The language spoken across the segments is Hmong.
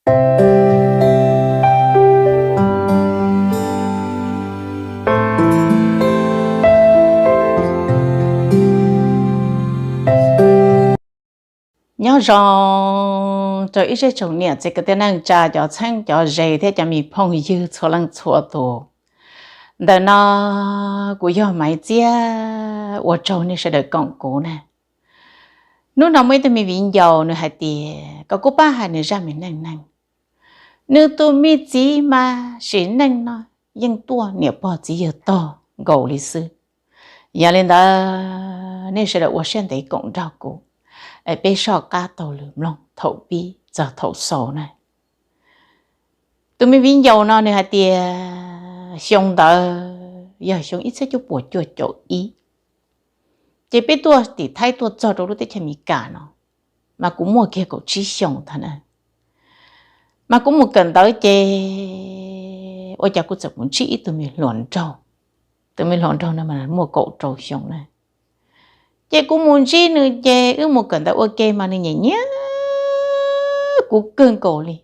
Nyob zoo rau ib zej tsoom niam txiv kwv tij neej tsa, cov txheeb cov ze thiab cov me phooj ywg txhua leej txhua tus. Ntawm no kuv yog Maiv Txiab, ua tsaug nej sawv daws koom kuv na. Hnub no muaj ib tug me viv ncaus nws hais tias kom kuv pab hais nws zaj me neej neeg. Nws tus me txiv mas sim neej no yeej tuaj niam pog txiv yawg tog nkaus li xwb. Yog li ntawd nej sawv daws ua siab ntev koom nrog kuv, es peb soj qab taug lw mloog thaum pib txog thaum xaus na. Tus me viv ncaus no nws hais tias xyoo ntawd yog xyoo ib txhiab cuaj puas cuaj caum ib, ces peb tuaj tim Thaib tuaj txog rau lub teb chaws Amelikas no, mas kuv muaj kiag kaum tsib xyoos ntag na. Mas kuv mus kawm ntawv ces ua cas kuv txawm mus ntsib ib tug me hluas nraug. Tus me hluas nraug no mas muaj kaum rau xyoo na. Ces kuv mus ntsib nws ces wb mus kawm ntawv ua ke mas nws nyiam nyiam kuv kawg nkaus li.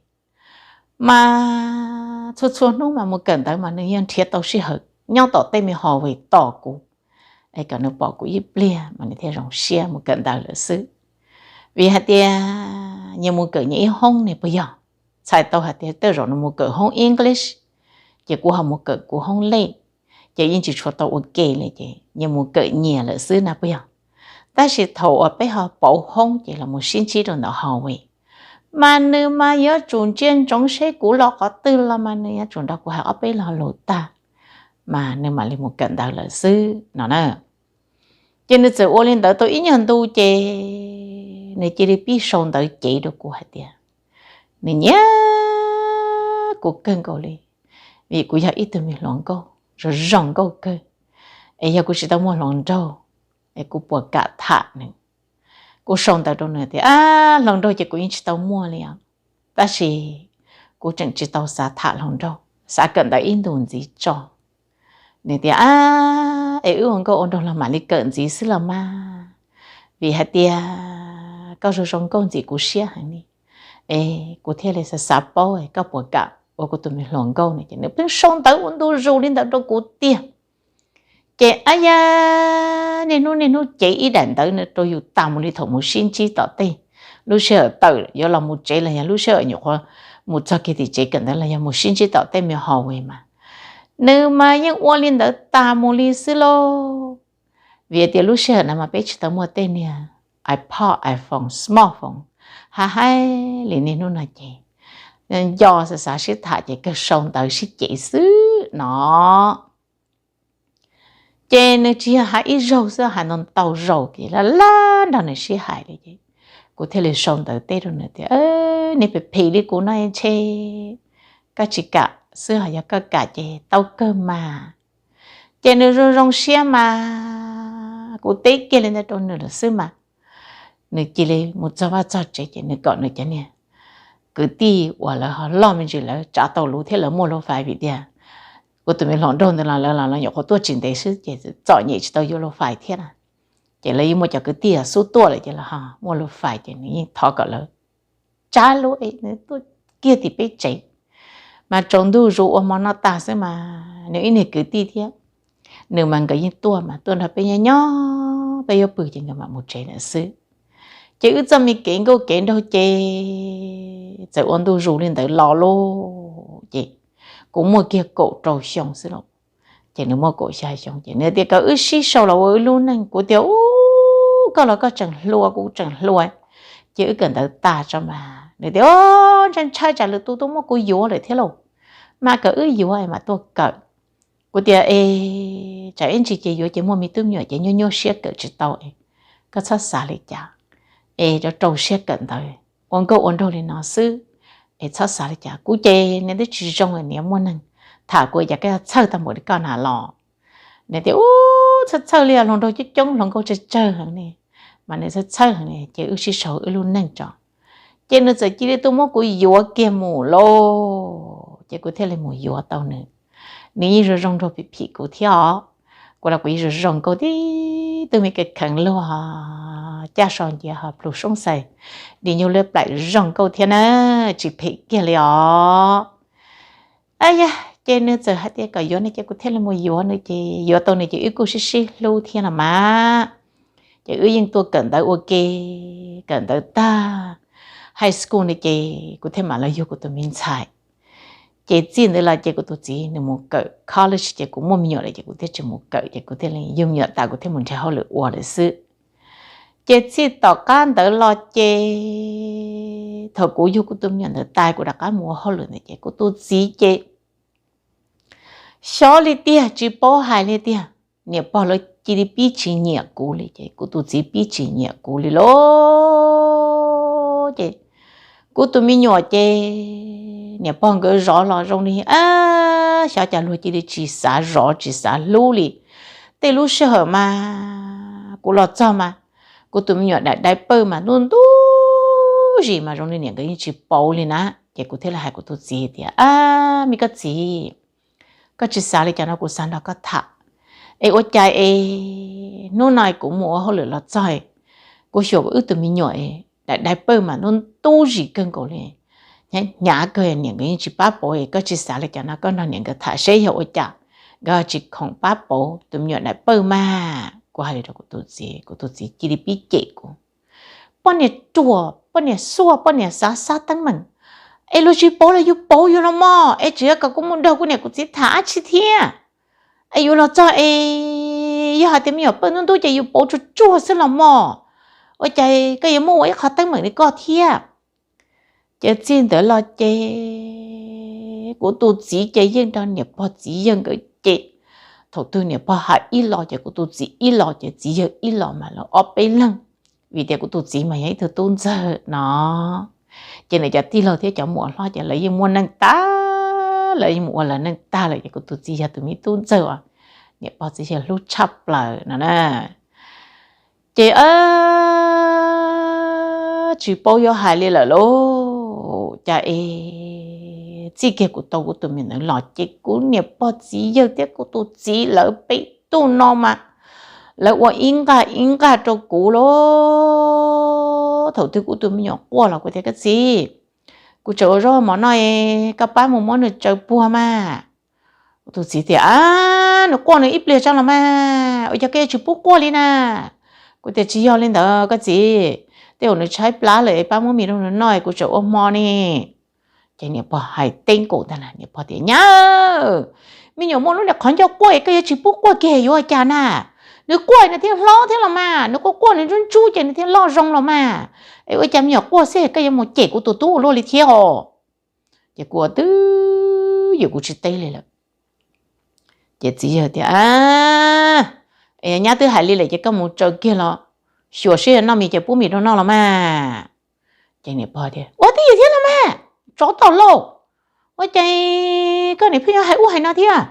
Mas txhua txhua hnub mas mus kawm ntawv mas nws yeej nrhiav tau sij hawm nyob tom tej me hallway tos kuv, es kom nws pom kuv ib pliag mas nws thiaj zoo siab mus kawm ntawv lawm xwb. Vim hais tias nyias mus kawm nyias ib hoob ne puas yog? Txhais tau hais tias tej zaum nws mus kawm hoob English, ces kuv ho mus kawm kuv hoob lej, ces yeej tsis tshua tau ua ke li ces nyias mus kawm nyias lawm xwb na puas yog? Tab sis thaum uas peb ho pauv hoob ces los mus sib ntsib rau ntawm hallway, mas nws mas yuav tsum ntsia ntsoov seb kuv los qhov twg los mas nws yuav tsum nrog kuv hais ob peb lo lus tag, mas nws mam li mus kawm ntawv lawm xwb no na. Ces nws txawm ua li ntawd tau ib nyuag ntu ces nws cia li pib sau ntawv cev rau kuv hais tias nws nyiam kuv kawg nkaus li, vim kuv yog ib tug me hluas nkauj zoo zoo nkauj kawg, es yog kuv tsis tau muaj hluas nraug es kuv puas kam tham nws. Kuv sau ntawv rau nws tias, ab, hluas nraug ces kuv yeej tsis tau muaj li os, tab sis kuv tseem tsis tau xav tham hluas nraug, xav kawm ntawv ib ntus ntxiv tso. Nws tias, ab, es wb ua nkauj ua nraug los mam li kawm ntxiv xwb los mas, vim hais tias koj zoo zoo nkauj ntxim kuv siab heev li, es kuv thiaj li xav xav paub koj puas kam ua kuv tus me hluas nkauj no. Ces nws pheej sau ntawv ua ntu zus li ntawd rau kuv tiag. Ces ab ya, niaj hnub niaj hnub cev ib daim ntawv rau yus tas mus li thaum mus sib ntsib tom tej, lub sij hawm tawm yuav los mus tsev los yog lub sij hawm nyuam qhuav mus txog kiag tim tsev kawm ntawv los yog mus sib ntsib tom tej me hallway mas nws mas yeej ua li ntawd tas mus li xwb lauj. Vim tias lub sij hawm no mas peb tsis tau muaj tej niag iPod, iPhone, smartphone hab haib li niaj hnub no ces nco xav xav sib tham ces kawg sau ntawv sib cev xwb no. Ces nws tsis yog hais ib zaug xwb, hais ntau ntau zaus ces laj laj nrog nws sib hais li ces kuv thiaj li sau ntawv teb rau nws tias, nej phem phem li kuv no ntshe koj tsis kam xwb, ho yog koj kam ces tau kawg mas. Ces nws zoo zoo siab mas kuv teb kiag li ntawd rau nws lawm xwb mas nws cia li mus txog vaj txog tsev ces nws kom nws cov niag kwv tij uas lawv ho loj me ntsis lawv tsav tau lus thiab lawv muaj lus fais vim tias kuv tus me hluas nraug ntawd los lawv los lawv nyuam qhuav tuaj tsis ntev xwb ces txom nyem tsis tau yuav lus fais thiab na. Ces lawv yeej muaj cov kwv tij xub tuaj lawm ces lawv ho muaj lus fais ces nws yeej thov kom lawv tsav lus es nws tuaj kiag tim peb tsev. Mas tsaus ntuj zus ua hmo noj tag xwb mas nws ib niag kwv tij thiab nws mas nkawd yeej tuaj mas tuaj nrog peb nyob nyob peb yuav pw ces nkawd mam mus tsev lawm xwb. Ces wb txoj me kev nkauj kev nraug ces txawm ua ntu zus li ntawd los lauj. Ces kuv muaj kiag kaum rau xyoo xwb lauj, ces nws muaj kaum xya xyoo ces nws tias kom wb sib sau los ua wb lub neej. Kuv tias, ub, koj los koj tseem hluas kuv tseem hluas, ces wb kawm ntawv tas tso mas. Nws tias, o, ntshaw ntshaw tsam lwm tus tuaj muab kuv yuav lawm thiab lauj, mas kom wb yuav es mam tuaj kawm. Kuv tias, es tsam ib ntsis ces yuav ces muaj me tub me nyuam ces nyuaj nyuaj siab kawm tsis tau es koj txhob xav li cas, es rau rau siab kawm ntawv ua nkauj ua nraug li no xwb, es txhob xav li cas. Kuv ces nws twb tsis zoo, nws muaj neeg tham kuv cas koj txhawj tag npaum li koj na los. Nws tias, ub, txhawj txhawj li, hluas nraug coob coob hluas nkauj tsawg tsawg heev li, mas nws txhawj txhawj heev li ces wb sib sau wb lub neej tso. Ces nws txawm cia li tuaj muab kuv yuav kiag mus lauj, ces kuv thiaj li mus yuav tau nws. Nws yeej zoo zoo nraug phim phim kuv thiab os. Kuv los kuv yeej zoo zoo nkauj tib tug me kev kheev luag, caj so nciav ho plhu soob xais, di nyuj liab plaim zoo nkauj thiab na. tsis phem kiag li os. Yog ces nws txawm hais tias kom yuav nws ces kuv thiaj li mus yuav nws, ces yuav tau nws ces wb kuj sib sib hlub thiab no mas. Ces wb yeej tuaj kawm ntawv ua ke, kawm ntawv tag high school no ces kuv thiaj mam los yug kuv tus me ntxhais. Ces txij ntawd los ces kuv tus txiv nws mus kawm college ces kuv muaj me nyuam lawm ces kuv thiaj tsis mus kawm, ces kuv thiaj li yug me nyuam tas kuv thiaj mus nrhiav hauj lwm ua lawm xwb. Ces txij tom qab ntawd los ces thaum kuv yug kuv tus me nyuam ntawd tas kuv rov qab mus ua hauj lwm ntawd ces kuv tus txiv ces xyov li tiag, tsis paub hais li tiag, niam pog lawv cia li pib tsis nyiam kuv li ces kuv tus txiv pib tsis nyiam kuv li lauj. Ces kuv tus me nyuam ces niam pog nkawd zov los zoo li xyov cas luag cia li tsis xav zov tsis xav hlub li. Tej lub sij hawm mas kuv los txog mas kuv tus me nyuam daim diaper mas ntuj ntuj zis mas zoo li niam nkawd yeej tsis paub li na. Ces kuv thiaj li hais kuv tus txiv tias, Ab, me koj txiv, koj tsis xav li cas no kuv xav nrog koj tham. Es ua cas es hnub no kuv mus ua hauj lwm los txog, kuv xyuas kuv wb tus me nyuam daim diaper mas ntuj ntuj zis kawg nkaus li, hnyav kawg, niam nkawd yeej tsis pab pauv, koj tsis xav li cas no koj nrog niam nkawd tham seb yog ua cas nkawd tsis khoom pab pauv tus me nyuam diaper mas. Kuv hais li rau kuv tus txiv, kuv tus txiv cia li pib cem kuv, Poj niam ruam, poj niam xuaj, poj niam xav xav teeb meem, es luag tsis pauv los yus pauv yus los mog, es tseem yuav kom kuv mus nrog kuv niam kuv txiv tham dab tsi thiab? Es yus los txog es yog hais tias me nyuam pawj ntub ntub ces yus pauv tsuag tsuag xwb los mog, ua cas koj yuav muab ua ib qho teeb meem li koj thiab? Ces txij ntawd los ces kuv tus txiv ces yeej nrog niam pog txiv yawg nkawd cem. Thaum twg niam pog hais ib los ces kuv tus txiv ib los, ces txiv yawg ib los mas lawv ob peb leeg, vim tias kuv tus txiv mas yog ib tug tub ntxawg no. Ces nws cov tij laug thiab cov muam hlob ces lawv yeej muaj neej tag, lawv yeej mus ua lawv neej tag lawm, ces kuv tus txiv yog tus me tub ntxawg uas niam pog txiv yawg hlub tshaj plaws no na. Ces tsis paub yuav hais li lawm lauj, cas es txij kiag kuv tau kuv tus me ntxhais los ces kuv niam pog txiv yawg thiab kuv tus txiv lawv peb tug no mas lawv ua ib nqag ib nqag rau kuv lauj. Thaum twg kuv tus me nyuam quaj los kuv tias, Koj txiv, kuv tseem ua zaub mov noj, koj pab mus muab nws tsaws puag mas. Kuv tus txiv tias, Ab, nws quaj nws ib pliag tso los mas, ua cas koj yuav tsis pub quaj li na? Kuv tias, Tsis yog li ntawd koj txiv, tej zaum nws tshaib plab lawm, pab muab mis rau nws noj, kuv tseem ua hmo ne. Ces niam pog hais teb nkaus ntag, niam pog tias, Nyab, me nyuam muaj lub niag qhov ncauj quaj, koj yuav tsis pub quaj kiag yuav ua cas na? Nws quaj nws thiaj hlob thiab los mas, nws quaj quaj nws ntsub ntsub ces nws thiaj loj zoo los mas. Es ua cas me nyuam quaj xwb koj yuav mus cem kuv tus tub ua luaj li thiab os? Ces kuv ua twb ywm kuv tsis teb li lawm. Ces txiv yawg tias, Nyab twb hais li lawm ces koj mus tsaws kiag los xyuas seb noj mis ces pub mis rau noj los mas. Ces niam pog tias, Ua twb ywm thiab los mas, tsov tom lauj, ua cas koj niam pheej yuav hais ub hais no thiab?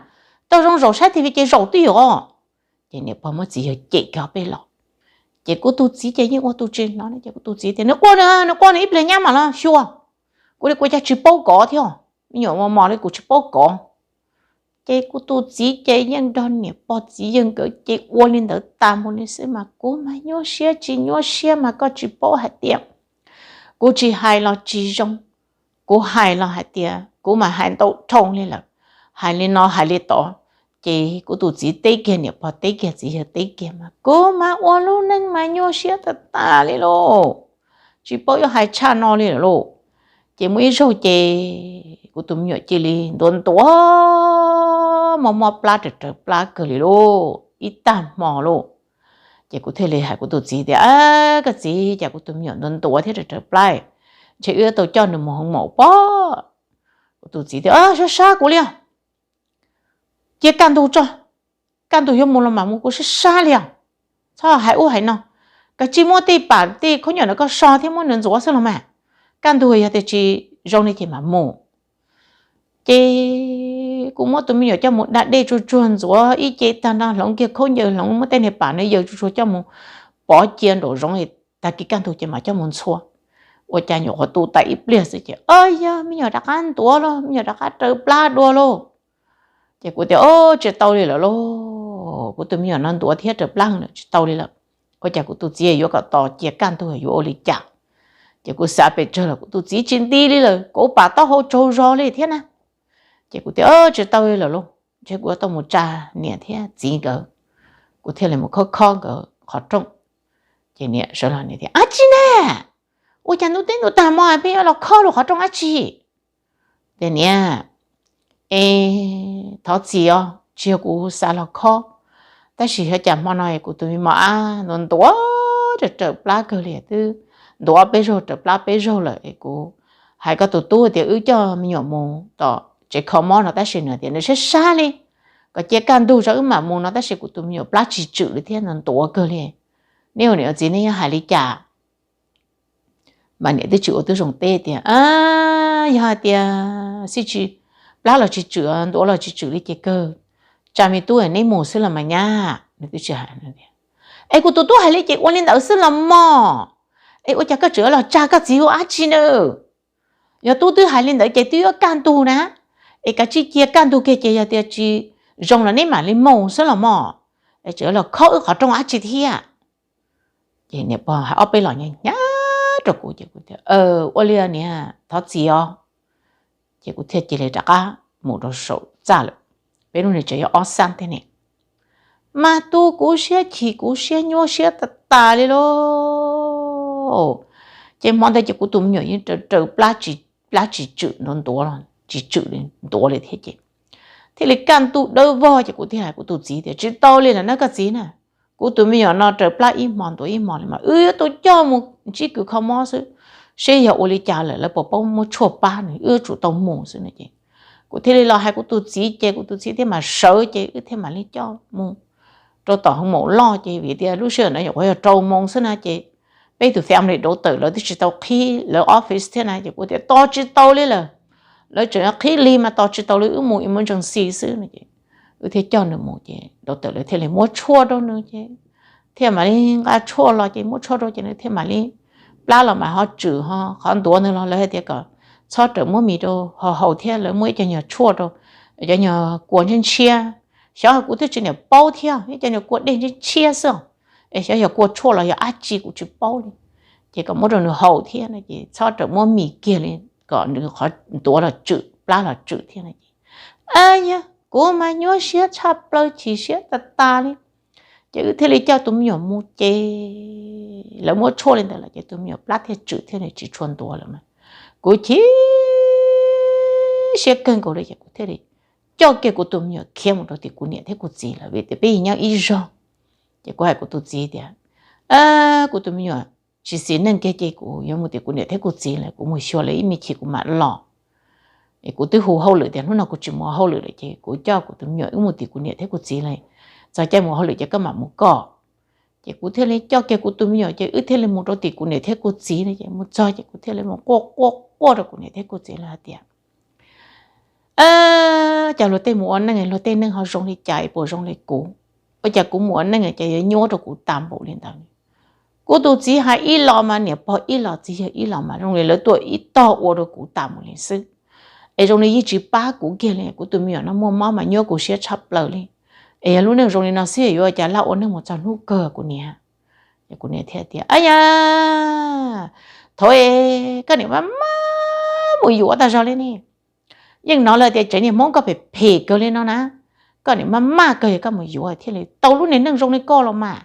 Tau zoo zaum saib TV ces zaum twb ywm os. Ces niam pog muab txiv yawg cem kiag peb los. Ces kuv tus txiv ces yeej ua tus tsis hnov, ces kuv tus txiv tias, Nws quaj, nws quaj nws ib pliag nyab mam los xyuas, kuv li kuv cas tsis paub kov thiab, me nyuam mos mos li kuv tsis paub kov. Ces kuv tus txiv ces yeej nrog niam pog txiv yawg nkawd ces ua li ntawd tas mus li xwb mas kuv mas nyuaj siab tsis nyuaj siab mas koj tsis paub hais tias kuv tsis hais los tsis zoo, kuv hais los hais tias kuv mas hais ntau dhau li lawm, hais li no hais li tod. Ces kuv tus txiv teb kiag, niam pog teb kiag, txiv yawg teb kiag mas kuv mas ua lub neej mas nyuaj siab tag tag li lauj, tsis paub yuav hais tshaj no li lawm lauj. Ces muaj ib zaug ces kuv tus me nyuam cia li ntuav ntuav, mob mob plab, raws raws plab kawg li lauj, ib tag hmo lauj. Ces kuv thiaj li hais kuv tus txiv tias, Koj txiv, cas kuv tus me nyuam ntuav ntuav thiab raws raws plab, ntshe wb tau coj nws mus hoo maum pob. Kuv tus txiv tias, Sab sab kuv li os, cia kaj ntug tso, kaj ntug yuav mus los mas mus, kuv sab sab li os. Txhob hais ub hais no, kav tsij muab tej pam tej khaub ncaws ntawd koj so thiab muab nws ntxuav xwb los mas, kaj ntug yog tias tsis zoo li ces mam mus. Ces kuv muab tus me nyuam coj mus da dej tsuag tsuag ntxuav ib ce tag nrho, hloov kiag khaub ncaws, hloov muab tej niag pam no yaws tsuag tsuag coj mus pov cia nraum zoov, tag kis kaj ntug ces mam coj mus ntxhua. Ua cas nyuam qhuav tu tas ib pliag xwb ces, Yog me nyuam rov qab ntuav lauj, me nyuam rov qab raws plab dua lauj. Ces kuv tias, Tsis tau li lawm lauj, kuv tus me nyuam no ntuav thiab raws plab lawm, tsis tau li lawm. Ua cas kuv tus txiv yuav kom tos cia kaj ntug yuav ua li cas? Ces kuv xav pes tsawg los kuv tus txiv tsis nti li lawm, kuv pam taub hau tsaug zog li thiab na. Ces kuv tias, Tsis tau li lawm lauj, ntshe kuv yuav tau mus tsa niam thiab txiv nkawd. Kuv thiaj li mus khob khob nkawd qhov rooj. Ces niam sawv los niam tias, Ab tsi na, ua cas ntuj teb ntuj tag hmo peb yuav los khob luag qhov rooj ab tsi? Tias, Niam, es thov txim os, tsis yog kuv xav los khob, tab sis ua cas hmo no kuv tus me mos ab ntuav ntuav raws plab kawg li, twb ntuav peb zaug raws plab peb zaug lawm es kuv hais koj tus tub tias wb coj me nyuam mus tom tsev kho mob no tab sis nws tias nws sab sab li, kom cia kaj ntug tso wb mam mus no tab sis kuv tus me nyuam plab tsis tswm li thiab ntuav ntuav kawg li. Neb ua niam ua txiv neb yuav hais li cas? Mas niam twb tsis ua tib zoo teb tias, Yog hais tias xij tsis, plab los tsis tswm, ntuav los tsis tswm li ces kawg tsa me tub neb mus xwb los mas nyab. Nws twb tsis hais, Es kuv tus tub hais li ces ua li ntawd xwb los mog. Es ua cas koj tseem los tsa koj txiv ua dab tsi na? Yog tub twb hais li ntawd ces twb yuav kaj ntug na. Es kav tsij cia kaj ntug kiag ces yog tias tsis zoo los neb mam li mus xwb los mog. Es tseem yuav los khob wb qhov rooj dab tsi thiab? Ces niam pog hais ob peb los hnyav hnyav rau kuv ces kuv tias, Ua li niam, thov txim os. Ces kuv thiaj cia li rov qab mus rau saum txaj lawm. Peb lub niag tsev yog ob xab thiab ne. Mas tu kuv siab chim kuv siab nyuaj siab tas tas li lauj. Ces hmo ntawd ces kuv tus me nyuam yeej raws plab, plab tsis tswm ntuav ntuav, tsis tswm li ntuav li thiab ces thiaj li kaj ntug dawb vog ces kuv thiaj hais kuv tus txiv tias, Tsis tau li lawm na koj txiv na, kuv tus me nyuam no raws plab ib hmo ntuav ib hmo li mas wb yuav tau coj mus ntsib kws kho mob xwb, seb yog ua li cas lawm lawv puas paub muab tshuaj pab nws, wb yuav tsum tau mus xwb no ces kuv thiaj li los hais kuv tus txiv ces kuv tus txiv thiaj mam sawv ces wb thiaj mam li coj mus rau tom hoo maum loj ces vim tias lub sij hawm ntawd nyuam qhuav yog rau moos xwb na ces peb tus family daughter lawv twb tsis tau qhib lawv office thiab na ces kuv tias tos tsis tau li lawm, lawv tseem qhib lig mas tos tsis tau li, wb mus emergency xwb no ces wb thiaj coj nws mus ces daughter lawv thiaj li muab tshuaj rau nws ces thiaj mam li nqa tshuaj los ces muab tshuaj rau ces nws thiaj mam li plab los mas ho tswm ho qhov ntuav ntawd los lawv hais tias kom txhob rawm muab mis rau ho haus thiab lawv muab ib co nyuag tshuaj rau, cov nyuag kua ntshiab ntshiab, xyov kuv twb tsis niam paub thiab, ib co nyuag kua dej ntshiab ntshiab xwb, es xyov yog kua tshuaj los yog dab tsi kuv tsis paub li, ces kom muab rau nws haus thiab no ces txhob rawm muab mis kiag li kom nws qhov ntuav los tswm plab los tswm thiab no ces, a yog kuv mas nyuaj siab tshaj plaws chim siab tas tas li. Ces wb thiaj li coj tus me nyuam mus ces lawv muab tshuaj li ntawd lawm ces tus me nyuam plab thiaj tswm thiaj li tsis tshua ntuav lawm mas kuv chim siab kawg nkaus li ces kuv thiaj li coj kiag kuv tus me nyuam khiav mus rau tim kuv niam thiab kuv txiv lawm vim tias peb yeej nyob ib zog. Ces kuv hais kuv tus txiv tias, kuv tus me nyuam tsis xis neej kiag ces kuv yuav mus tim kuv niam thiab kuv txiv lawm, kuv mus xyuas lawv ib me chim kuv mam los. Es kuv twb hu hauj lwm tias hnub no kuv tsis mus hauj lwm lawm ces kuv coj kuv tus me nyuam wb mus tim kuv niam thiab kuv txiv lawm, txog caij mus hauj lwm ces koj mam mus koj. Ces kuv thiaj li coj kiag kuv tus me nyuam ces wb thiaj li mus rau tim kuv niam thiab kuv txiv no ces mus txog ces kuv thiaj li mus quaj quaj quaj rau kuv niam thiab kuv txiv lawv hais tias, Cas luag tej mus ua neej luag tej neej ho zoo li cas es puas zoo li kuv? Ua cas kuv mus ua neej cas yuav nyuaj rau kuv tas npaum li ntawd? Kuv tus txiv hais ib los mas niam pog ib los txiv yawg ib los mas zoo li lawv tuaj ib tog ua rau kuv tas mus li xwb. Es zoo li yeej tsis pab kuv kiag li, kuv tus me nyuam no muaj mob mas nyuaj kuv siab tshaj plaws li. Es yog lub neej zoo li no xwb yuav ua cas laj ua neej mus txog hnub kawg kuv niam. Kuv niam thiaj tias, Ab yam, thaum koj niam maj maj mus yuav tas zog li ne. Yeej hnov lawv tias tsev niag Hmoob koj phem phem kawg li no na, koj niam maj maj kawg yog koj mus yuav thiaj li tau lub niag neej zoo li koj los mas.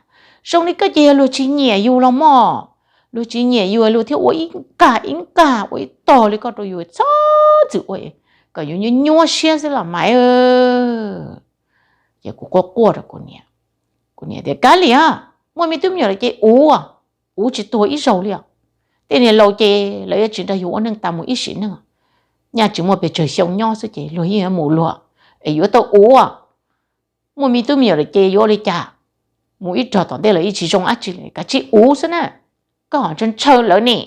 Zoo li koj ces yog luag tsis nyiam yus los mog, luag tsis nyiam yus luag thiaj ua ib nkag ib nkag ua ib tog li koj rau yus txhob txwm ua, kom yus nyuaj nyuaj siab xwb los mas. Ces kuv quaj quaj rau kuv niam, kuv niam tias, Kav liam, muaj me tub me nyuam lawm ces uv, uv tsis tuag ib zaug li os. Tej niag laus ces lawv yuav tsis nrog yus ua neej tas mus ib sim neej, nyaj tsis muaj pes tsawg xyoo nyob xwb ces luag yeej yuav mus luag, es yuav tau uv. Muaj me tub me nyuam lawm ces yuav ua li cas, mus ib rog tom ntej los yeej tsis zoo dab tsi li, kav tsij uv xwb na, koj ho ntshaw ntshaw lawv ne.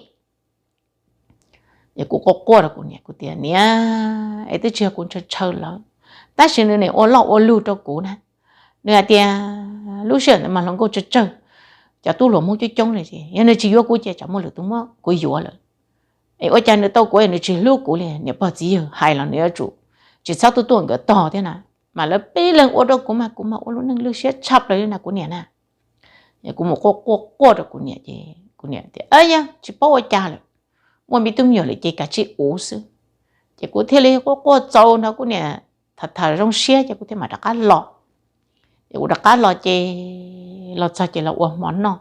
Es kuv quaj quaj rau kuv niam, kuv tias, Niam, es twb tsis yog kuv ntshaw ntshaw lawv, tab sis nws nim ua loj ua lug rau kuv na. Nws hais tias lub sij hawm ntawd mas hluas nkauj tsawg tsawg, cov tub hluas Hmoob coob coob li, yog nws tsis yuav kuv ces tsam muaj lwm tus muab kuv yuav lawm. Es ua cas nws tau kuv es nws tsis hlub kuv li, niam pog txiv yawg hais los nws yuav tsum tsis txhob tuaj tuaj nkawd tog thiab na. Mas lawv peb leeg ua rau kuv mas kuv mas ua lub neej lwj siab tshaj plaws li na kuv niam na. Es kuv mus quaj quaj quaj rau kuv niam ces kuv niam tias, Yog tsis paub ua cas lawm, muaj me tub me nyuam lawm ces kav tsij ua xwb. Ces kuv thiaj li quaj quaj txaus no kuv niam tham tham zoo siab ces kuv thiaj mam rov qab los. Ces kuv rov qab los ces los txog ces los ua hmo noj,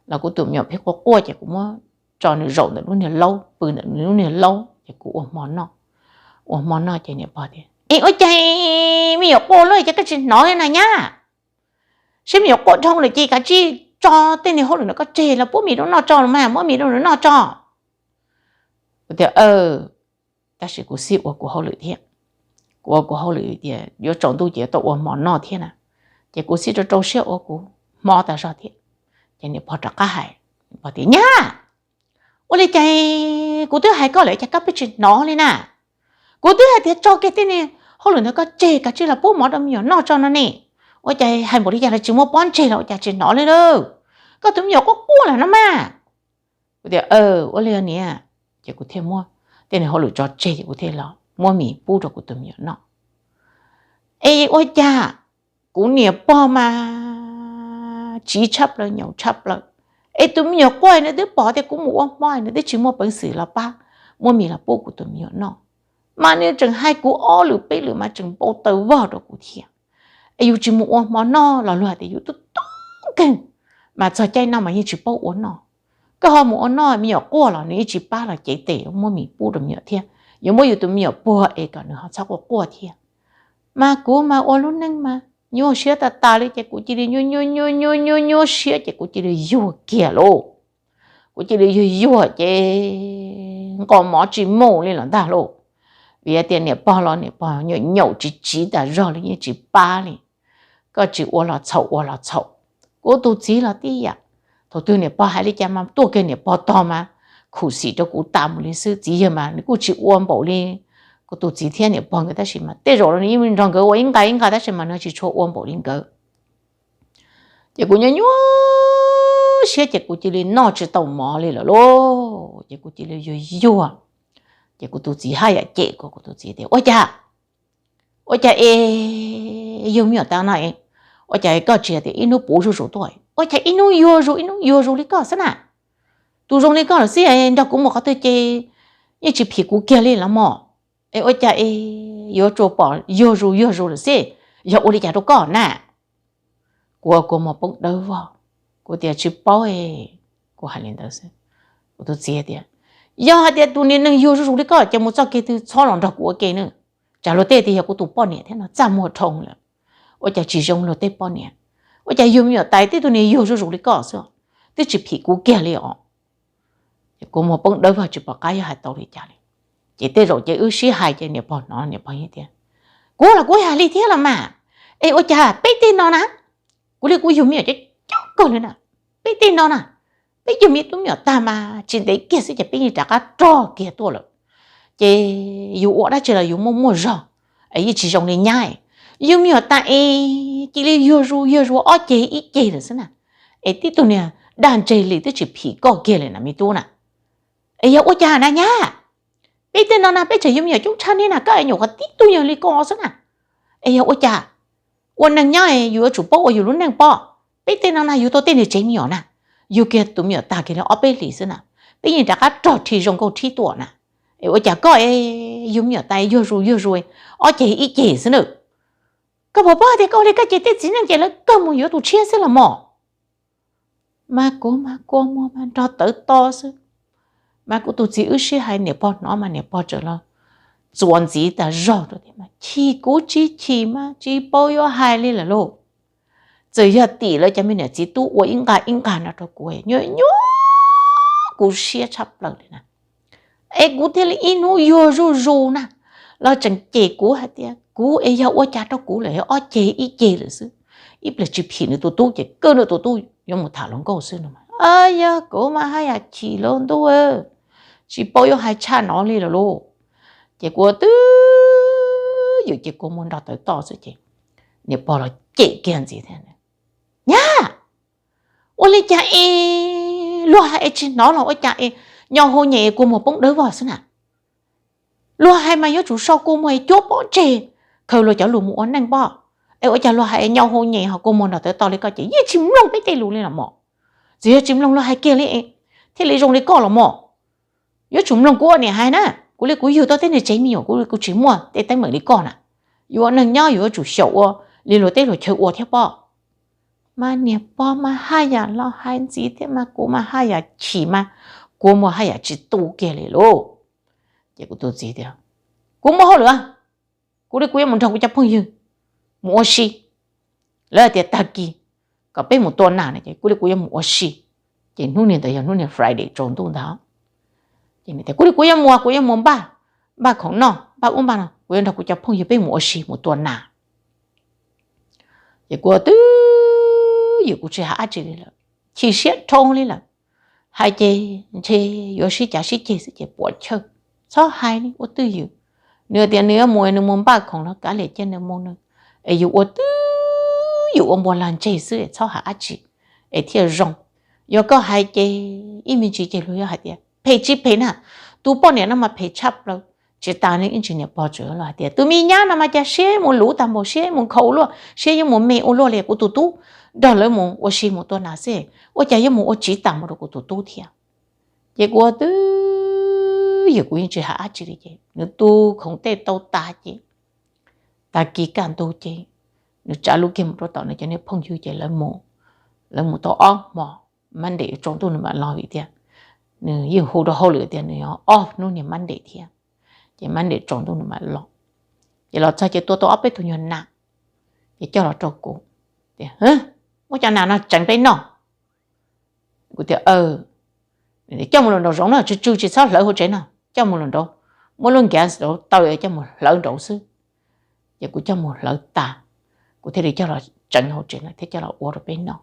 los kuv tus me nyuam pheej quaj quaj ces kuv muab tso nws zaum ntawm lub niag laub, pw ntawm nws lub niag laub ces kuv ua hmo noj. Ua hmo noj ces niam pog tias, Es ua cas me nyuam quaj luaj ces koj tsis hnov li na nyab? Saib me nyuam quaj dhau lawm ces kav tsij tso tej niag hauj lwm ntawm koj tseg los pub mis rau noj tso los mas, muab mis rau nws noj tso. Kuv tias, Tab sis kuv xij ua kuv hauj lwm thiab. Kuv ua kuv hauj lwm tias yuav tsaus ntuj ces yuav tau ua hmo noj thiab na, ces kuv xij rau rau siab ua kuv hmo tas zog thiab. Ces niam pog rov qab hais, pog tias, Nyab, ua li cas kuv twb hais koj lawm cas koj pheej tsis hnov li na? Kuv twb hais tias tso kiag tej niag hauj lwm ntawd koj tseg kav tsij los pub mov rau me nyuam noj tso no ne. Ua cas hais npaum li cas los tsis muaj pob ntseg los ua cas tsis hnov li lawm? Koj tus me nyuam quaj quaj lawm no mas. Kuv tias, Ua li niam. Ces kuv thiaj muab tej niag hauj lwm tso tseg ces kuv thiaj los muab mis pub rau kuv tus me nyuam noj. Es ua cas kuv niam pog mas tsiv tshaj plaws nyaum tshaj plaws, es tus me nyuam quaj nws twb pom tias kuv mus ua hmo nws twb tsis muaj peev xwm los pab muab mis los pub kuv tus me nyuam noj, mas nws tseem hais kuv ob lwm peb lwm mas tseem npau taws vog rau kuv thiab. Es yus tsis mus ua hmo noj los luag hais tias yus tub tub nkeeg, mas txog caij noj mas yeej tsis paub ua noj. Koj ho mus ua noj me nyuam quaj los nws yeej tsis pab los cev tes muab mis pub rau me nyuam thiab, yuav muab yus tus me nyuam puag es kom nws ho txhob quaj quaj thiab. Mas kuv mas ua lub neej mas nyuaj siab tas tas li ces kuv cia li nyuaj nyuaj nyuaj nyuaj nyuaj nyuaj siab ces kuv cia li yuag kiag lauj. Kuv cia li yuag yuag ces nqos mov tsis mus li los ntag lauj. Vim tias niam pog los niam pog nyaum nyaum tsiv tsiv tas zog li yeej tsis pab li. Koj tsis ua los txhaum ua los txhaum. Kuv tus txiv los tib yam, thaum twg niam pog hais li cas mas tuaj kiag niam pog tog mas khum xim rau kuv tas mus li xwb. Txiv yawg mas nws kuj tsis ua npaum li kuv tus txiv thiab niam pog nkawd tab sis mas tej zaum los nws yeej nrog nkawd ua ib nqa ib nqa tab sis mas nws tsis tshua ua npaum li nkawd. Ces kuv nyuaj nyuaj siab ces kuv cia li noj tsis tau mov li lawm lauj. Ces kuv cia li yuag yuag. Ces kuv tus txiv haj yam cem kuv, kuv tus txiv tias, Ua cas, ua cas es yug me nyuam tas no, ua cas koj tsis tias ib hnub puv zuj zus tuaj, ua cas ib hnub yuag zus ib hnub yuag zus li koj xwb na? Tus zoo li koj los xij nrog kuv mus qhov twg ces yeej tsis phim kuv kiag li los mog. Es ua cas es yuav tsuas pom yuag zus yuag zus lawm xwb, yog ua li cas rau koj na? Kuv ua kua muag poob dawb vog, kuv tias tsis paub, kuv hais li ntawd xwb. Kuv tus txiv tias, Yog hais tias tus niag neeg yuag zuj zus li koj ces mus txoj kev twg txhob los nrog kuv ua ke na. Tsam luag tej tias yog kuv tus poj niam thiab no txaj muag dhau lawm. Ua cas tsis zoo luag tej poj niam? Ua cas yug me nyuam tas tib tug niag yuag zuj zus li koj xwb, twb tsis phim kuv kiag li os. Ces kua muag poob dawb vog tsis pom qab yuav hais tau li cas li. Ces tej zaum ces wb sib hais ces niam pog hnov niam pog yeej tias, Kuv los kuv hais li thiab los mas. Es ua cas peb tej no na, kuv li kuv yug me nyuam coob coob kawg li na, peb tej no na, peb yug me tub me nyuam tag mas tsis ntev kiag xwb ces peb yeej rov qab rog kiag tuaj lawm. Ces yus ua dab tsi los yus muaj muaj zog, es yeej tsis zoo li nyab. Yug me nyuam tas es cia li yuag zus yuag zus ob ceg ib ceg lawm xwb na. Es tib tug niag daj ntseg li twb tsis phim koj kiag li na me tub na. Es yog ua cas na nyab? Peb tej no na peb tseem yug me nyuam coob tshaj neb na, koj es nyuam qhuav tib tug yog li ko xwb na. Es yog ua cas? Ua neeg nyob yus yuav tsum paub ua yus lub neej pob. Peb tej no na yug tau tej niag tsev me nyuam na, yug kiag tus me nyuam tag kiag li ob peb hlis xwb na, peb yeej rov qab rog rhi zoo nkauj rhib tuaj na. Es ua cas koj es yug me nyuam tas yuag zus yuag zus ob ceg ib ceg xwb na? Koj puas paub tias koj ua li koj ces tej txiv neej ces lawv kawg mus yuav tus tshiab xwb los mog. Mas kuv mas kua muag mas nrog tawv to xwb. Mas kuv tus txiv wb sib hais niam pog hnov mas niam pog txawm los txuas ntxiv tas zog rau tias, Mas chim kuv tsis chim mas tsis paub yuav hais li lawm lauj. Txawm yog tim lawv cov me niam txiv tub ua ib nqa ib nqa no rau kuv, nyuaj nyuaj kuv siab tshaj plaws li na. Es kuv thiaj li ib hnub yuag zuj zus na, los tseem cem kuv hais tias kuv es yog ua cas rau kuv lawm, ob ceg ib ceg lawm xwb. Ib pliag tsis phim nws tus tub ces kawg nws tus tub yuav mus tham hluas nkauj xwb no. Yog kuv mas haj yam chim lauj ntuj, tsis paub yuav hais tshaj no li lawm lauj. Ces kuv twb ywm ces kua muag nrog tawv to xwb ces niam pog los cem kiag ntxiv thiab, Nyab, ua li cas es luag hais es tsis hnov los ua cas es nyo hau nyem es kua muag poob dawb vog xwb na? Luag hais mas yuav tsum sau kua muag es cuab pob ntseg khaws luag cov lus mus ua neej pob. Es ua cas luag hais es nyo hau nyem ho kua muag nrog tawv to li koj ces yeej tsis mloog peb tej lus li los mog? Txawm yog tsis mloog luag hais kiag li thiaj li zoo li koj los mog? Yuav tsum mloog kuv ua niam hais na, kuv li kuv yug tau tej niag tsev me nyuam, kuv li kuv tsis muaj tej teeb meem li koj na. Yuav ua neej nyob yuav tsum xyaum ua li luag teb luag chaw ua thiab pob. Mas niam pog mas haj yam los hais ntxiv thiab mas kuv mas haj yam chim mas kuv muaj haj yam tsis tu kiag li lauj. Ces kuv tus txiv tias, kuv muaj hauj lwm, kuv li kuv yuav mus nrog kuv cov phooj ywg mus ua si. Lawv tias tag kis kom peb mus tua nas no ces kuv li kuv yuav mus ua si. Ces hnub niag ntawd yog hnub niag Friday tsaus ntuj ntag. Ces kuv li kuv yuav mus, kuv yuav mus npaj, npaj khoom noj, npaj ub npaj no, kuv yuav nrog kuv cov phooj ywg peb mus ua si mus tua nas. Ces kuv twb ywm kuv tsis hais dab tsi li lawm, chim siab dhau li lawm. Hais ces ntshe yuav sib cav sib ceg xwb ces puam chawj, txhob hais li ua twj ywm. Nws tias nws yuav mus, nws mus npaj khoom los kav liam cia nws mus nws, es yus ua twj ywm ua npua lag ntseg xwb es txhob hais dab tsi es thiaj zoo. Yog koj hais ces ib me ntsis ces luag yuav hais tias phem tsis phem na, tus poj niam no mas phem tshaj plaws. Tsis tas li ib ntsis niam pog tseem los hais tias tus me nyab no mas cas siab mus luv tag npaum, siab mus nkhaus ua luaj, siab yuav mus me ua luaj li, kuv tus tub nrog lawv mus ua si mus tua nas xwb, ua cas yuav mus ua tsiv tag npaum rau kuv tus tub thiab. Ces kuv twb ywm kuv yeej tsis hais dab tsi li ces nws tu khoom tej tau tas ces tag kis kaj ntug ces nws tsav lub kiag mus rau tom nws cov niag phooj ywg ces lawv mus tau ob hmo, Monday tsaus ntuj nws mam los vim tias nws yeej hu rau hauj lwm tias nws yog ob hnub niag Monday thiab. Ces Monday tsaus ntuj nws mam los, ces los txog ces tua tau ob peb tug nyuag nas, ces coj los rau kuv tias, muab cov nas no tseev peb noj. Kuv tias, coj mus lawm nraum zoov no, tsw tsw tsis txhob hlawv hauv tsev no, coj mus lawm nraud, muab lub gas nraud taw coj mus hlawv nraud xwb. Ces kuv coj mus hlawv tas, kuv thiaj li coj los tseev hauv tsev no thiab coj los ua rau peb noj.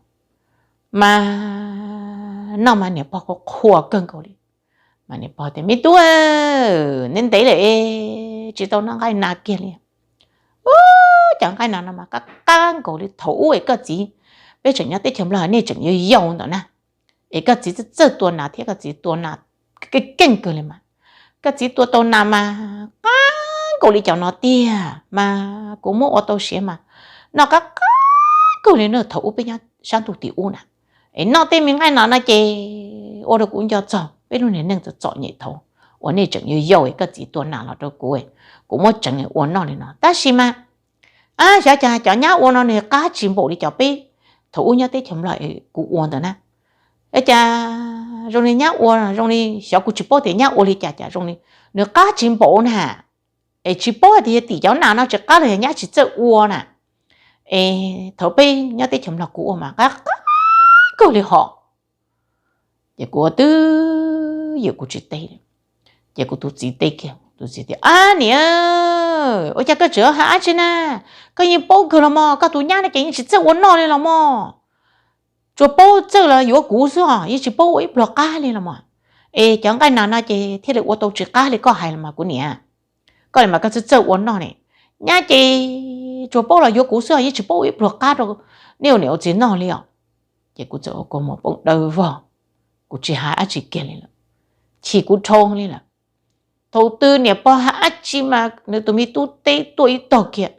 Mas noj mas niam pog qhuas qhuas kawg nkaus li. Mas niam pog tias, me tub, ntev ntev lawm es tsis tau noj nqaij nas kiag li. Ub, cov nqaij nas no mas qab qab nkaus li thaum ub es koj txiv, peb tseem nyob teb chaws Nplog nej tseem yau yau ntawd na, es koj txiv txawj txawj tua nas thiab koj txiv tua nas keej keej kawg li mas. Koj txiv tua tau nas mas qab nkaus li cov no tiag mas kuv muab ua tau siav mas noj qab qab kawg li na thaum ub peb nyob sab ntuj tim ub na. Es noj tej me nqaij nas no ces ua rau kuv nco txog peb lub niag neej txom txom nyem thaum uas nej tseem yau yau es koj txiv tua nas los rau kuv, kuv muab tseev ua noj li no. Tab sis mas xyov cas cov nyab ua no nws qab tsis npaum li cov peb thaum ub nyob teb chaws Nplog es kuv ua ntawd na. Es cas zoo li nyab ua zoo li, xyov kuv tsis paub tias nyab ua li cas cas zoo li nws qab tsis npaum na. Es tsis paub hais tias yog tim cov nas no tsis qab los yog nyab tsis txawj ua na. Es thaum peb nyob teb chaws Nplog kuv ua mas qab qab kawg li hos. Ces kuv ua twb ywm kuv tsis teb li. Ces kuv tus txiv teb kiag, tus txiv tias, ab niam, ua cas koj tseem hais dab tsi na? Koj yeej paub kawg los mog, koj tus nyab no ces yeej tsis txawj ua noj li los mog. Tsuas paub txawj los yuav kuv xwb os, yeej tsis paub ua ib pluag qab li los mog. Es cov nqaij nas no ces thiaj li ua tau tsis qab li koj hais los mas kuv niam. Koj li mas koj txawj txawj ua noj ne. Nyab ces tsuas paub los yuav kuv xwb os, yeej tsis paub ua ib pluag qab rau nej ua niam ua txiv noj li os. Ces kuv txawm ua kua muag poob dawb vog, kuv tsis hais dab tsi kiag li lawm. Chim kuv dhau li lawm. Thaum twg niam pog hais dab tsi mas nws tus me tub teb tuaj ib tog kiag.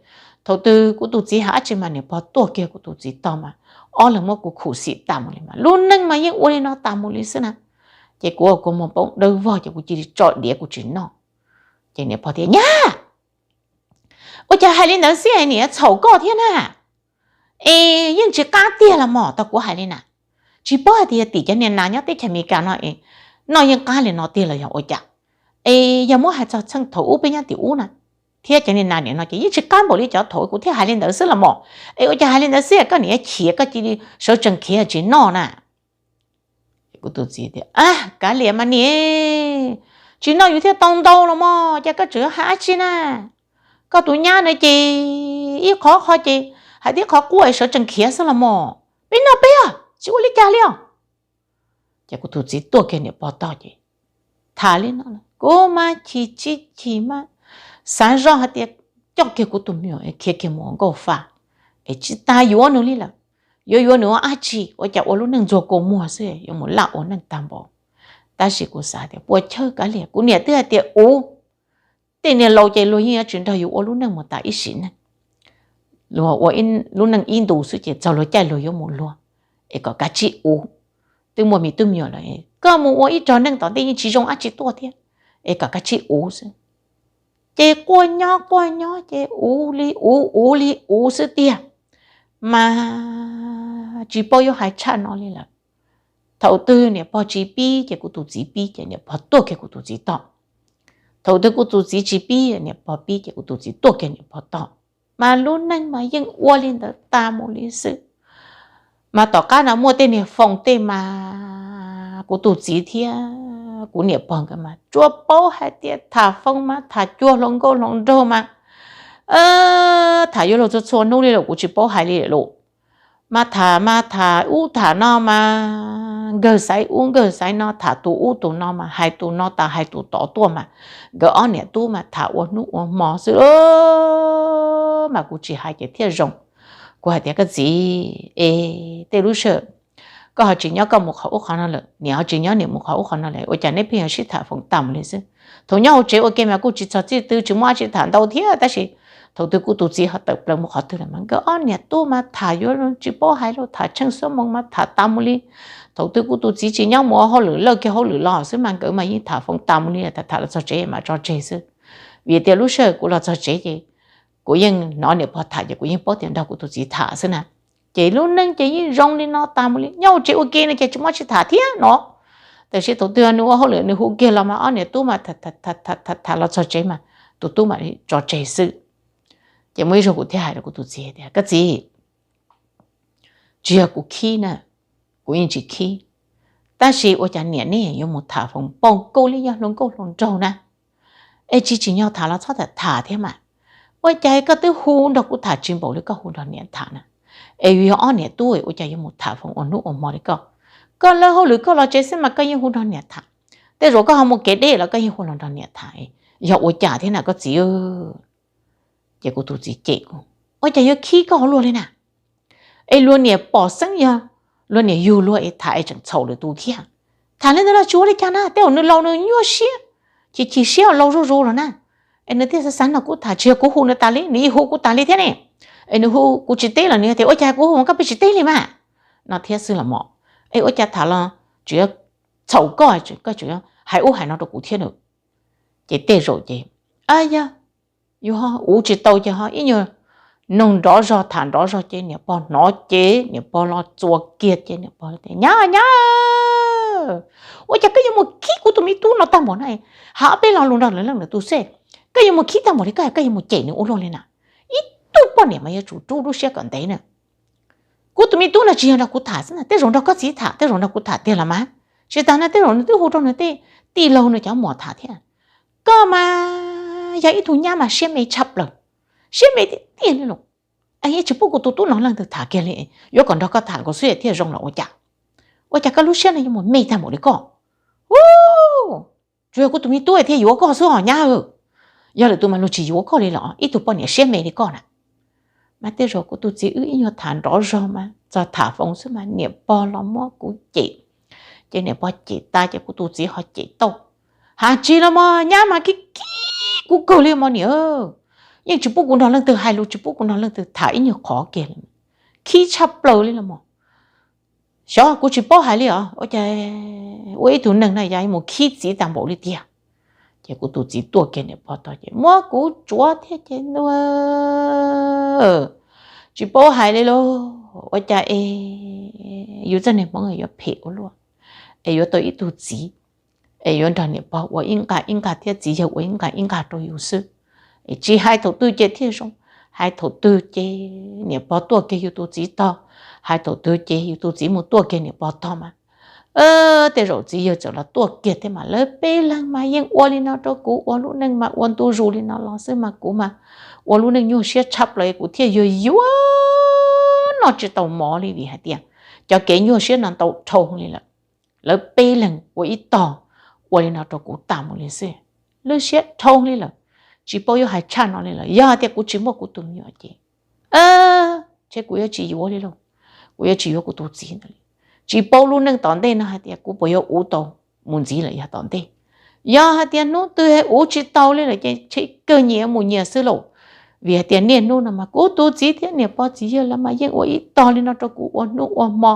Thaum twg kuv tus txiv hais dab tsi mas niam pog tuaj kiag kuv tus txiv tog mas ob leeg muab kuv khum xim tas mus li mas lub neej mas yeej ua li no tas mus li xwb na. Ces kuv ua kua muag poob dawb vog ces kuv cia li tso diav kuv tsis noj. Ces niam pog tias, nyab, ua cas hais li ntawd xwb es niam txhaum koj thiab na? Es yeej tsis qab tiag los mog, tau kuv hais li na. Tsis paub hais tias yog tim cov niag nas nyob teb chaws Amelikas no es noj yeej qab li no tiag los yog ua cas? Es yog muab hais txog txheej thaum ub peb nyob tim ub na, thiab cov niag nas niam no ces yeej tsis qab npaum li cov thaum kuv thiaj hais li ntawd xwb los mog. Es ua cas hais li ntawd xwb koj niam khiav koj cia li sawv tsees khiav tsis noj na? Kuv tus txiv tias, kav liam mas niam, tsis noj yus thiaj tau ntau los mog, cas koj tseem hais dab tsi na? Koj tus nyab na ces ib qho qho ces hais tib qho quaj sawv tsees khiav xwb los mog. Peb noj peb os, tsis ua li cas li os. Ces kuv tus txiv tuaj kiag niam pog tog ces tham li no, kuv mas chim tsis chim mas xav zoj hais tias coj kiag kuv tus me nyuam khiav kiag mus ua nkauj fa, es tsis tas yuav nws li lawm. Yuav yuav nws ua dab tsi, ua cas ua lub neej ntxuag kua muag xwb yuav mus laj ua neej tag npaum. Tab sis kuv xav tias puas chawj kav liam, kuv niam twb hais tias ub, tej niag laus ces luag yeej yuav tsis nrog yus ua lub neej mus tas ib sim neej. Luag ua lub neej ib ntus xwb ces txog luag caij luag yuav mus luag, es kom kav tsij ua. twb muaj me tub me nyuam lawm, koj mus ua ib rog neeg tom ntej yeej tsis zoo dab tsi tuaj thiab, es kom koj tsij uv xwb. Ces quaj nyob quaj nyob ces uv li uv uv li uv xwb tiag, mas tsis paub yuav hais tshaj no li lawm. Thaum twg niam pog tsis pib ces kuv tus txiv pib ces niam pog tuaj kiag kuv tus txiv tog. Thaum twg kuv tus txiv tsis pib, niam pog pib ces kuv tus txiv tuaj kiag niam pog tog. Mas lub neej mas yeej ua li ntawd tas mus li xwb. Mas tom qab no muaj tej niag foos tej mas kuv tus txiv thiab kuv niam pog nkawd mas tsuas paub hais tias tham foos mas tham cuag hluas nkauj hluas nraug mas tham yuav luag txhua txhua hnub li lawm kuv tsis paub hais li lawm. Mas tham mas tham ub tham no mas nkawg xaiv ub nkawg xaiv no, tham tus ub tus no mas hais tus no tas hais tus tod tuaj mas nkawd ob niam tub mas tham ua hnub ua hmo xwb. Mas kuv tsis hais ces thiaj zoo. Kuv hais tias koj txiv, es tej lub sij hawm koj ho tsis nyob koj mus qhov ub qhov no lawm, niam ho tsis nyob niam mus qhov ub qhov no lawm, ua cas neb pheej yuav sib tham foos tas mus li xwb? Thaum nyob hauv tsev ua ke mas kuj tsis txog txij twg tsis muaj dab tsi tham ntau thiab, tab sis thaum twg kuv tus txiv ho tawm plaws mus qhov twg lawm mas nkawd ob niam tub mas tham yuav tsis paub hais los tham tsheej xuab moos mas tham tas mus li. Thaum twg kuv tus txiv tsis nyob mus ua hauj lwm lawj kiag hauj lwm los xwb mas nkawd mas yeej tham foos tas mus li, tham tham los txog tsev mam tso tseg xwb. Vim tias lub sij hawm kuv los txog tsev ces kuv yeej hnov niam pog tham ces kuv yeej paub tias nrog kuv tus txiv tham xwb na. Ces lub neej ces yeej zoo li no tas mus li, nyob hauv tsev ua ke no ces tsis muaj dab tsi tham thiab no. Tiam sis thaum twg nws ua hauj lwm nws hu kiag los mas ob niam tub mas tham los txog tsev mas tus tub mam tso tseg xwb. Ces muaj ib zaug kuv thiaj hais rau kuv tus txiv tias koj txiv, tsis yog kuv khib na, kuv yeej tsis khib, tab sis ua cas niam neb yuav mus tham foos npaum nkaus li yog hluas nkauj hluas nraug na, es tsis tsim nyog tham los txhob tham tham thiab mas. Ua cas koj twb hu nrog kuv tham tsis npaum li koj hu nrog niam tham na? Es yus yog ob niam tub ua cas yuav mus tham foos ua hnub ua hmo li koj? Koj lawb hauj lwm koj los tsev xwb mas koj yeej hu nrog niam tham. Tej zaum koj ho mus kev deb los koj yeej hu los nrog niam tham, yog ua cas thiab na koj txiv? Ces kuv tus txiv cem kuv, ua cas yuav khib koj ua luaj li na? Es luag niam pom xeeb yog luag niam yug luag es tham es tseem txhaum lwm tus thiab. Tham li ntawd los tsis ua li cas na, tej zaum nws laus nws nyuaj siab, chim chim siab laus zuj zus los na. Es nws thiaj xav xav nrog kuv tham, tsis yog kuv hu nws tas li, nws yeej hu kuv tas li thiab ne. Es nws hu kuv tsis teb los nws tias ua cas kuv hu koj pheej tsis teb li mas, no thiab xwb los mas. Es ua cas tham los tseem yuav txhaum koj, koj tseem yuav hais ub hais no rau kuv thiab na. Ces tej zaum ces, yog yus ho uv tsis tau ces ho ib nyuag noog nrov zog tham nrov zog ces niam pog hnov ces niam pog los txuas kiag ces niam pog tias nyab nyab, ua cas koj yuav mus khib kuv tus me tub no tag npaum na? Hais ob peb lo lus nrog lwm leej lwm tus xwb, koj yuav mus khib tag npaum li koj, koj yuav mus cem nws ua luaj li na? Ib tug poj niam mas yuav tsum rub lub siab kom ntev na. Kuv tus me tub no tsis yog nrog kuv tham xwb na, tej zaum nrog koj txiv tham, tej zaum nrog kuv tham tiag los mas. Tsis tas no tej zaum nws twb hu rau nws tej tij laug nws cov muam tham thiab. Koj mas yog ib tug nyab mas siab me tshaj plaws, siab me tiag tiag li los. Yeej tsis pub kuv tus tub no leej twg tham kiag li, yuav kom nrog koj tham nkaus xwb thiaj zoo los ua cas? Ua cas koj lub siab no yuav mus me tag npaum li koj? Tsuas yog kuv tus me tub thiaj yuav koj xwb os nyab. Yog lwm tus mas luag tsis yuav koj li los, ib tug poj niam siab me li koj na. Mas tej zaum kuv tus txiv wb ib nyuag tham nrov zog mas txog tham foos xwb mas niam pog los muab kuv cem. Ces niam pog cem tas ces kuv tus txiv ho cem tau. Hais tsis los mas nyab mas khib khib kuv kawg li mas niam, yeej tsis pub kuv nrog leej twg hais lus, tsis pub kuv nrog leej twg tham ib nyuag qhov kiag li, khib tshaj plaws li los mas. Xyov kuv tsis paub hais li os, ua cas ua ib tug neeg na yog mus khib txiv tag npaum li tiag. Ces kuv tus txiv tuaj kiag niam pog tog ces muab kuv tsuav thiab ces nua, tsis paub hais li lauj, ua cas es yus txoj niag hmoov yuav phem ua luaj, es yuav tau ib tug txiv es yuav nrog niam pog ua ib nqag ib nqag thiab txiv yawg ua ib nqag ib nqag rau yus xwb. Es tsis hais thaum twg ces thiaj zoo, hais thaum twg ces niam pog tuaj kiag yus tus txiv tog, hais thaum twg ces yus tus txiv mus tuaj kiag niam pog tog mas. Tej zaum txiv yawg txawm los tuaj kiag thiab mas lawv peb leeg mas yeej ua li no rau kuv, ua lub neej mas ua ntu zus li no los xwb mas kuv mas ua lub neej nyuaj siab tshaj plaws kuv thiaj yuag yuag noj tsis tau mov li vim hais tias cov kev nyuaj siab no ntau dhau li lawm. Lawv peb leeg ua ib tog ua li no rau kuv tas mus li xwb, lub siab dhau li lawm, tsis paub yuav hais tshaj no li lawm. Yog hais tias kuv tsis muaj kuv tus me nyuam ces ntshe kuv yuav tsis yuav li lauj, kuv yuav tsis yuav kuv tus txiv ntawd li. Tsis paub lub neej tom ntej no hais tias kuv puas yuav uv tau mus ntxiv lawm yog tom ntej. Yog hais tias hnub twg uv tsis tau li lawm ces ntshe kawg nyias mus nyias xwb lauj. Vim hais tias niaj hnub no mas kuv tus txiv thiab niam pog txiv yawg lawv mas yeej ua ib tog li no rau kuv ua hnub ua hmo.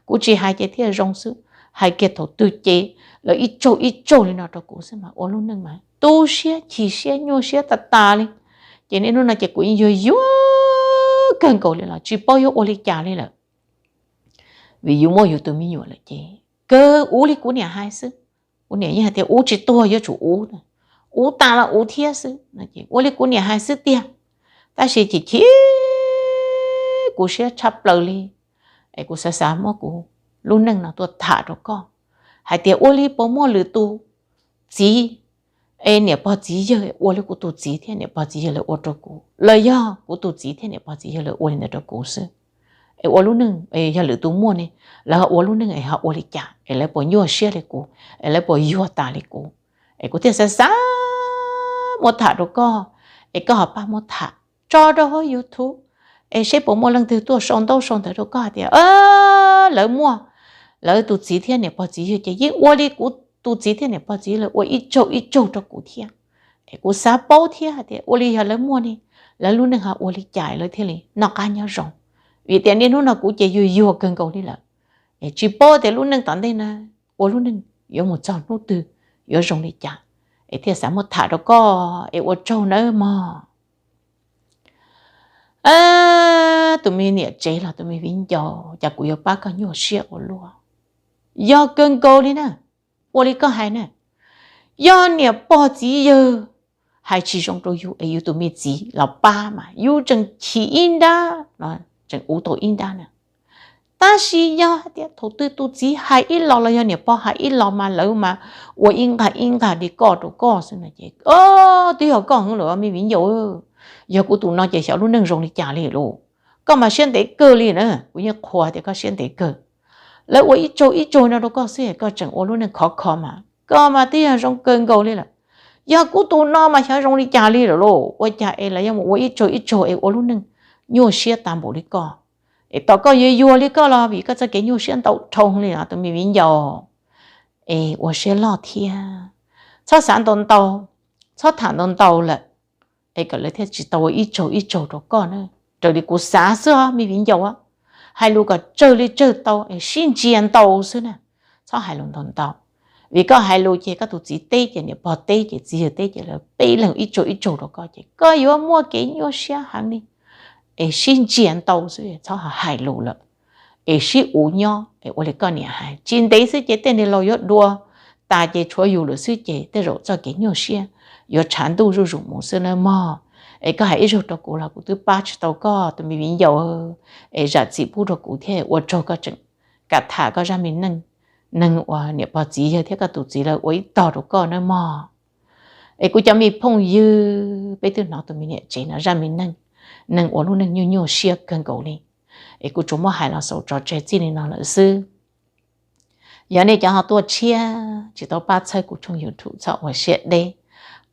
Kuv tsis hais ces thiaj zoo xwb. hais kiag thaum twg ces lawv ib tsaug ib tsaug li no rau kuv xwb mas ua lub neej mas tu siab chim siab nyuaj siab tas tas li. Ces niaj hnub no ces kuv yeej yuag yuag kawg nkaus li los tsis paub yuav ua li cas li lawm. Vim yus muaj yus tus me nyuam lawm ces kawg ua li kuv niam hais xwb. Kuv niam yeej hais tias ua tsis tuag yuav tsum ua, ua tas los ua thiab xwb. Ua li kuv niam hais xwb tiag. Tab sis chim chim kuv siab tshaj plaws li es kuv xav xav muab kuv lub neej no tuaj tham rau koj hais tias ua li puas muaj lwm tus txiv es niam pog txiv yawg ua li kuv tus txiv thiab niam pog txiv yawg lawv ua rau kuv, los yog kuv tus txiv thiab niam pog txiv yawg lawv ua li ntawd rau kuv xwb. Es ua lub neej es yog lwm tus muaj ne, lawv ho ua lub neej es ho ua li cas es lawv puas nyuaj siab li kuv, es lawv puas yuag tas li kuv. Es kuv thiaj xav xav muab tham rau koj, es koj ho pab muab tham tso rau hauv YouTube, es seb puas muaj leej twg tuaj sau ntaub sau ntawv rau koj hais tias lawv muaj, lawv tus txiv thiab niam pog txiv yawg ces yeej ua li kuv tus txiv thiab niam pog txiv yawg lawv ua ib tsaug ib tsaug rau kuv thiab. Es kuv xav paub thiab hais tias ua li yog lawv muaj ne, lawv lub neej ho ua li cas lawv thiaj li noj qab nyob zoo. Vim tias niaj hnub no kuv ces yuag yuag kawg nkaus li lawm, es tsis paub tias lub neej tom ntej na, ua lub neej yuav mus txog hnub twg yuav zoo li cas, es thiaj xav muab tham rau koj es ua tsaug nawb mog. Tus me niam tsev los tus me viv ncaus, cas kuv yuav pab koj nyuaj siab ua luaj. Yog kawg nkaus li na, ua li koj hais na, yog niam pog txiv yawg hais tsis zoo rau yus es yus tus me txiv los pab mas yus tseem chim ib nrab, tseem uv tau ib nrab na. Tab sis yog hais tias thaum twg tus txiv hais ib los los yog niam pog hais ib los mas lawv mas ua ib nqag ib nqag li koj rau koj xwb no ces twb yog koj heev lawm me viv ncaus. Yog kuv tus no ces xyov lub neej zoo li cas li lauj. Koj mas siab ntev kawg li na, kuv yeej qhuas tias koj siab ntev kawg. Lawv ua ib tsaug ib tsaug no rau koj xwb koj tseem ua lub neej khov kho mas koj mas twb yog zoo kawg nkaus li lawm. Yog kuv tus no mas xyov zoo li cas li lawm lauj, ua cas es lawv yuav mus ua ib tsaug ib tsaug es ua lub neej nyuaj siab tag npaum li koj. Es tom koj yuag yuag li koj los vim koj txoj kev nyuaj siab ntau dhau li os tus me viv ncaus. Es ua siab loj thiab, txhob xav ntau ntau, txhob tham ntau ntau lawm, es kom lawv thiaj tsis tau ua ib tsaug ib tsaug rau koj na. Raws li kuv xav xwb os me viv ncaus, hais lus kom tsawg li tsawg tau es sib ntsia ntau xwb na, txhob hais lus ntau ntau. Vim koj hais lus ces koj tus txiv teb ces niam pog teb ces txiv yawg teb ces lawv peb leeg ib tsaug ib tsaug rau koj ces koj yuav muaj kev nyuaj siab heev li. Es sib ntsia ntau xwb txhob hais lus lawm, es sib uv nyob es ua li koj niam hais tsis ntev xwb ces tej niag laus yuav dua tas ces tshuav yus lawm xwb ces tej zaum txoj kev nyuaj siab yuav tshav ntuj zuj zus mus xwb nawb mog. Es koj hais ib zaug rau kuv los kuv twb pab tsis tau koj tus me viv ncaus, es zam txim pub rau kuv thiab ua tsaug koj tseem kam tham koj zaj me neej, neeg uas niam pog txiv yawg thiab koj tus txiv lawv ua ib tog rau koj nawb mog. Es kuv cov me phooj ywg, peb twb hnov tus me niam tsev no zaj me neej, neeg ua lub neej nyuaj nyuaj siab kawg nkaus li. Es kuv tsuas muab hais los xaus tso tseg txij li no lawm xwb. Yog nej cov ho tuaj tshiab tsis tau pab txhawb kuv tshooj YouTube txhob ua siab deb,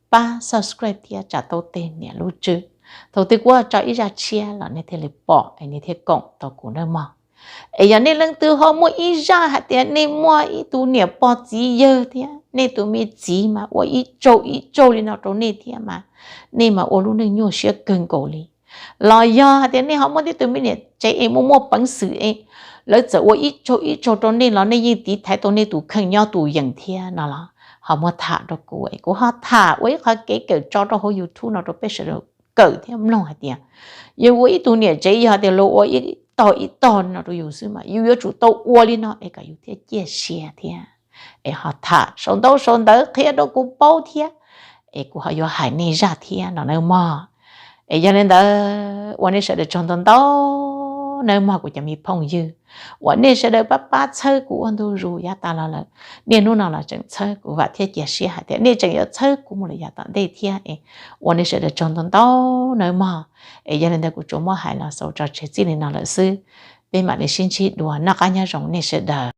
pab subscribe thiab tsa taub teg niam lub tswb. Thaum twg kuv tso ib zaj tshiab los nej thiaj li pom es nej thiaj koom tau kuv nawb mog. Es yog nej leej twg ho muaj ib zaj hais tias nej muaj ib tug niam pog txiv yawg thiab nej tus me txiv mas ua ib tsaug ib tsaug li no rau nej thiab mas nej mas ua lub neej nyuaj siab kawg nkaus li, los yog hais tias nej ho muaj tib tug me niam tsev es muaj muaj peev xwm es lawv txawm ua ib tsaug ib tsaug rau nej los nej yeej tiv thaiv tau nej tus kheej nyob tus yees thiab no los ho muab tham rau kuv es kuv ho tham ua ib qhov kev kawm tso rau hauv YouTube no rau peb sawv daws kawm thiab mloog hais tias yus ua ib tug niam tsev yog hais tias luag ua ib tog ib tog no rau yus xwb mas yus yuav tsum tau ua li no es kom yus thiaj ciaj sia thiab. Es ho tham sau ntaub sau ntawv qhia rau kuv paub thiab, es kuv ho yuav hais nej zaj thiab no nawb mog. Es yog li ntawd ua nej sawv daws tsaug ntau ntau nawb mog kuv cov me phooj ywg, uas nej sawv daws pab pab txhawb kuv ua ntu zus yav tas los lawm, niaj hnub no los tseem txhawb kuv vam thiab cia siab hais tias nej tseem yuav txhawb kuv mus lawm yav tom ntej thiab es ua nej sawv daws tsaug ntau ntau nawb mog. Es yog li ntawd kuv tsuas muab hais los xaus tso tseg txij li no lawm xwb, peb mam li sib ntsib dua noj qab nyob zoo nej sawv daws.